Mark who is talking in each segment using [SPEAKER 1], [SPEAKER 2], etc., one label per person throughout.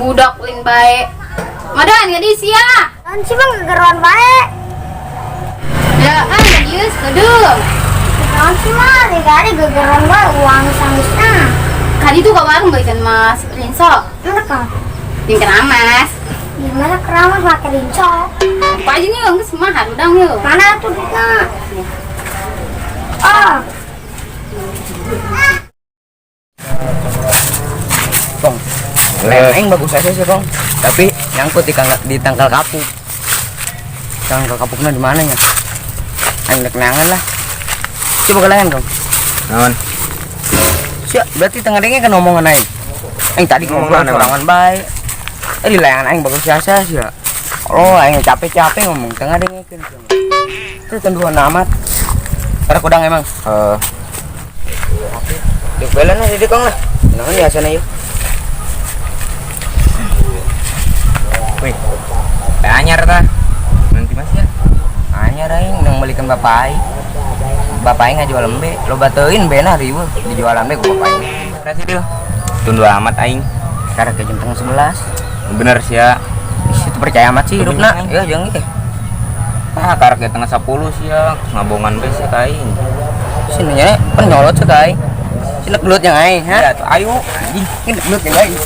[SPEAKER 1] Budak ulin bae. Madan ngadi sia.
[SPEAKER 2] Kan sih bang gegeruan bae.
[SPEAKER 1] Ya, ah ngadi sekedeng.
[SPEAKER 2] Naon sih mah, hari gegeruan bae uang sanggeusna.
[SPEAKER 1] Kadi tuh ke warung balikan mas rinso.
[SPEAKER 2] Mereka.
[SPEAKER 1] Jeung keramas.
[SPEAKER 2] Gimana keramas pakai rinso?
[SPEAKER 1] Apa aja nih geus mah harudang yeuh.
[SPEAKER 2] Mana tuh duitnya? Oh.
[SPEAKER 3] Kong, leng bagus aja sih, Kong. Tapi nyangkut di tangkal kapuk. Tangkal kapuknya di mana ya? Aing rek neangan lah. Coba kelangan, Kong.
[SPEAKER 4] Naon?
[SPEAKER 3] Siap, berarti tengah dengnya kan omongan aing. Aing tadi
[SPEAKER 4] Ngomong
[SPEAKER 3] ngobrol
[SPEAKER 4] naon emang?
[SPEAKER 3] sorangan bae. Di layangan aing bagus biasa sih ya. Oh, aing capek-capek ngomong tengah dengekeun. Itu tenduan amat. Karena kudang emang.
[SPEAKER 4] Heeh.
[SPEAKER 3] Di belan lah di Kong lah. Naon biasana yeuh.
[SPEAKER 4] Wih. Teh anyar tah. Nanti Mas ya.
[SPEAKER 3] Anyar aing nang belikan bapak aing. Bapak aing ngajual embe, loba teuing bena riweuh dijual embe ku bapak aing.
[SPEAKER 4] Berarti deal. Tunduh amat aing.
[SPEAKER 3] Sekarang ke jam tengah 11.
[SPEAKER 4] Bener sih ya.
[SPEAKER 3] Ih, itu percaya amat sih hidupna.
[SPEAKER 4] Bener,
[SPEAKER 3] Ya jangan gitu.
[SPEAKER 4] Ah, karek ge tengah 10 sih ya. Ngabongan bae sih ka aing.
[SPEAKER 3] Sini nya pan nyolot sih ka aing. Sini gelut yang aing, ha?
[SPEAKER 4] Ya tuh ayo.
[SPEAKER 3] Anjing, ini gelut yang aing.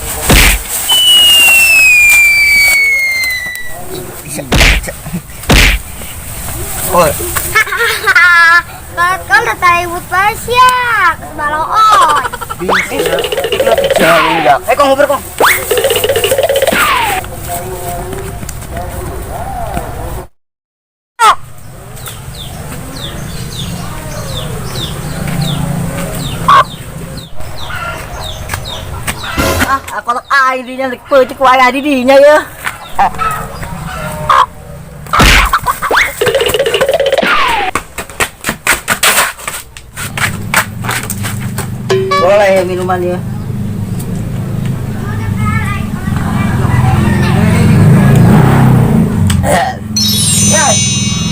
[SPEAKER 3] Oh.
[SPEAKER 2] Kalau kau udah tahu but ya, baloon.
[SPEAKER 3] Bisa, eh, kong ngobrol, Kong.
[SPEAKER 5] Ah, aku tak air dinya, pecik wae di dinya ya. Boleh minuman ya.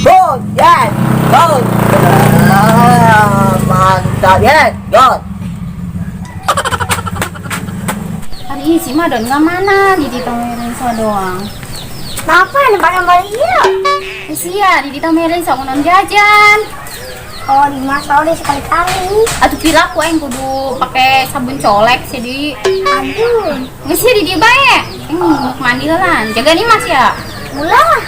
[SPEAKER 5] Go, ya, go. Ah, mantap ya, go.
[SPEAKER 1] Hari ini si Madon nggak mana di Tamerenso doang.
[SPEAKER 2] Kenapa ini pakai balik iya?
[SPEAKER 1] Sia di Tamerenso kunon jajan.
[SPEAKER 2] Oh, di mas oleh sekali-kali.
[SPEAKER 1] Atuh piraku aing kudu pakai sabun colek sih di.
[SPEAKER 2] Aduh.
[SPEAKER 1] Geus sih di dieu bae. Aing mau mandi lah. Jaga nih Mas ya.
[SPEAKER 2] Ulah.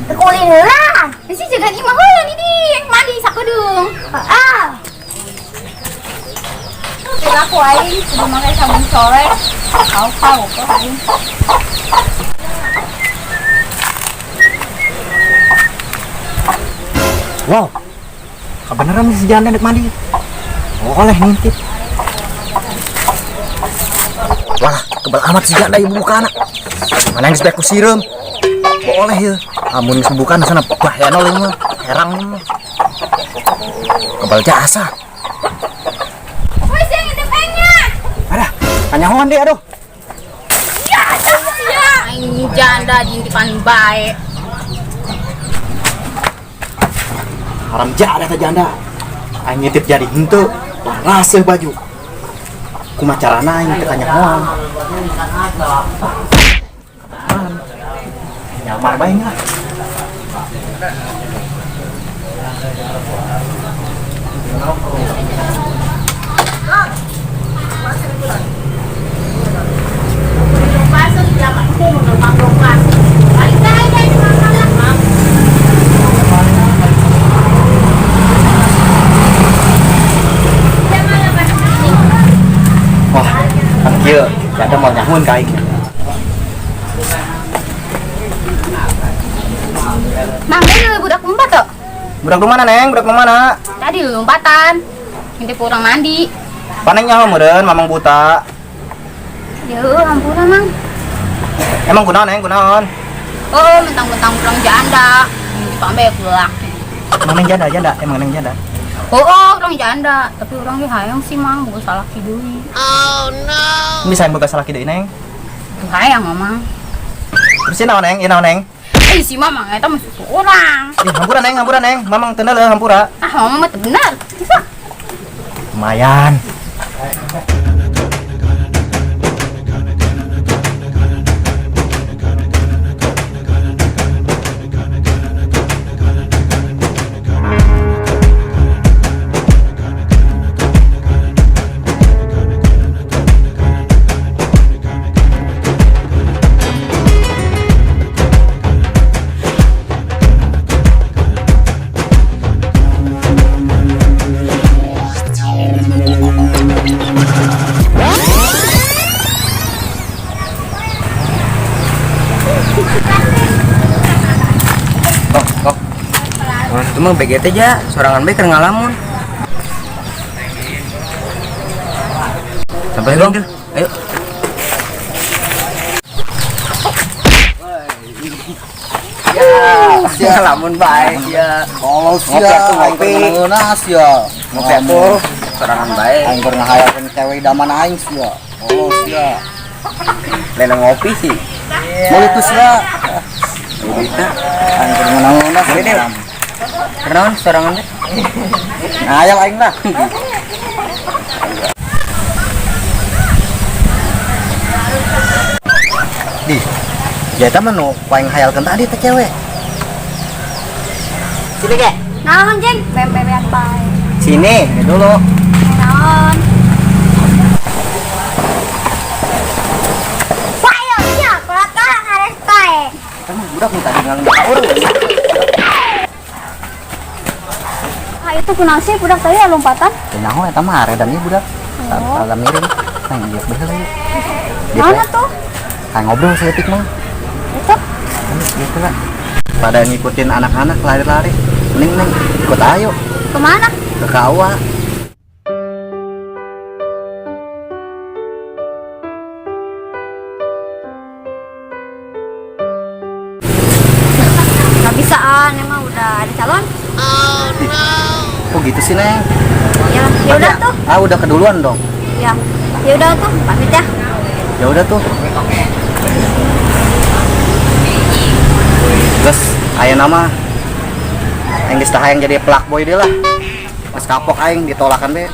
[SPEAKER 2] Tekulin lah.
[SPEAKER 1] Geus sih jaga imah heula di di. Aing mandi sakedeung.
[SPEAKER 2] Heeh.
[SPEAKER 1] Piraku aing kudu pakai sabun colek. Kau-kau kok aing.
[SPEAKER 6] Wow. Kebenaran si janda nek mandi. Oleh ngintip. Walah, kebal amat si janda ibu buka anak. Mana yang geus sireum. Boleh ya. Amun geus buka sana bahaya nol mah. Herang mah. Kebal jasa.
[SPEAKER 1] Woi, sia ngintip aingnya.
[SPEAKER 6] Ada, kanyahoan deh aduh.
[SPEAKER 1] Ya, sia. Aing janda diintipan bae.
[SPEAKER 6] Haram jadah ta janda. Aing ngintip jadi henteu, raseuh baju. Kumaha carana aing teu kanyahoan. Nyamar bae lah. Wah, kan kieu, janda mau nyahun ka aing.
[SPEAKER 1] Mang, ini budak lompat tuh.
[SPEAKER 6] Budak lu mana, Neng? Budak lu mana?
[SPEAKER 1] Tadi lompatan. Ngintip orang mandi.
[SPEAKER 6] Paneng nyaho meureun, mamang buta.
[SPEAKER 1] Ya, ampura, Mang.
[SPEAKER 6] Emang kunaon, Neng? Kunaon?
[SPEAKER 1] Oh, mentang-mentang urang janda. Ngintip ambe ku laki.
[SPEAKER 6] Emang Neng janda, janda? Emang Neng janda?
[SPEAKER 1] Oh, oh, urang janda. Tapi urang ge hayang sih, Mang, boga salaki deui.
[SPEAKER 6] Oh, no. Bisa boga salaki deui, Neng?
[SPEAKER 1] Tuh hayang, Mamang.
[SPEAKER 6] Terus ieu naon, Neng? Ieu naon, Neng?
[SPEAKER 1] Eh, si Mamang eta mah susu urang.
[SPEAKER 6] Ih, hampura, Neng, hampura, Neng. Mamang teu neuleuh hampura.
[SPEAKER 1] Ah, Mamang mah teu bener. Bisa.
[SPEAKER 6] Lumayan.
[SPEAKER 3] Itu mah BGT ja, sorangan bae keur ngalamun. Sampai dong. Ayo. Ya, sia ngalamun bae sia.
[SPEAKER 6] Kalau
[SPEAKER 3] Ngopi atuh, ngopi.
[SPEAKER 6] Ngeunah sia.
[SPEAKER 3] Ngopi atuh, sorangan bae.
[SPEAKER 6] Aing keur ngahayalkeun cewek idaman aing sia. Kalau sia.
[SPEAKER 3] Lain ngopi sih.
[SPEAKER 6] Boleh tuh sia.
[SPEAKER 3] Duitna.
[SPEAKER 6] Aing keur ngeunah
[SPEAKER 3] Boleh deh. Kenaon sorangan teh?
[SPEAKER 6] Ngayal aing lah. Di, ya eta mah nu paling hayalkeun tadi teh cewek. Sini ge.
[SPEAKER 1] Naon jeng? Bem-bebean bae.
[SPEAKER 6] Sini, ini dulu.
[SPEAKER 1] Naon?
[SPEAKER 2] Payo sia, kelakar ngares pae.
[SPEAKER 6] Eta mah budak nu tadi ngalung ka urang.
[SPEAKER 1] Ah itu kunaon sih budak tadi ya lompatan?
[SPEAKER 6] Teu nyaho eta mah aredan ieu budak. Rada miring. Neng ieu baheula ieu.
[SPEAKER 1] Mana tuh?
[SPEAKER 6] Kayak ngobrol saeutik mah.
[SPEAKER 1] Itu
[SPEAKER 6] Kan gitu lah. Pada ngikutin anak-anak lari-lari. Neng neng ikut ayo
[SPEAKER 1] kemana?
[SPEAKER 6] ke KUA.
[SPEAKER 1] Gak bisaan, emang udah ada calon?
[SPEAKER 6] Kok gitu sih neng?
[SPEAKER 1] Ya, ya udah tuh.
[SPEAKER 6] Ah udah keduluan dong.
[SPEAKER 1] Ya, ya udah tuh, pamit ya.
[SPEAKER 6] Ya udah tuh. Terus aya nama aing geus tah hayang jadi fuckboy deui lah. Geus kapok aing ditolakan be.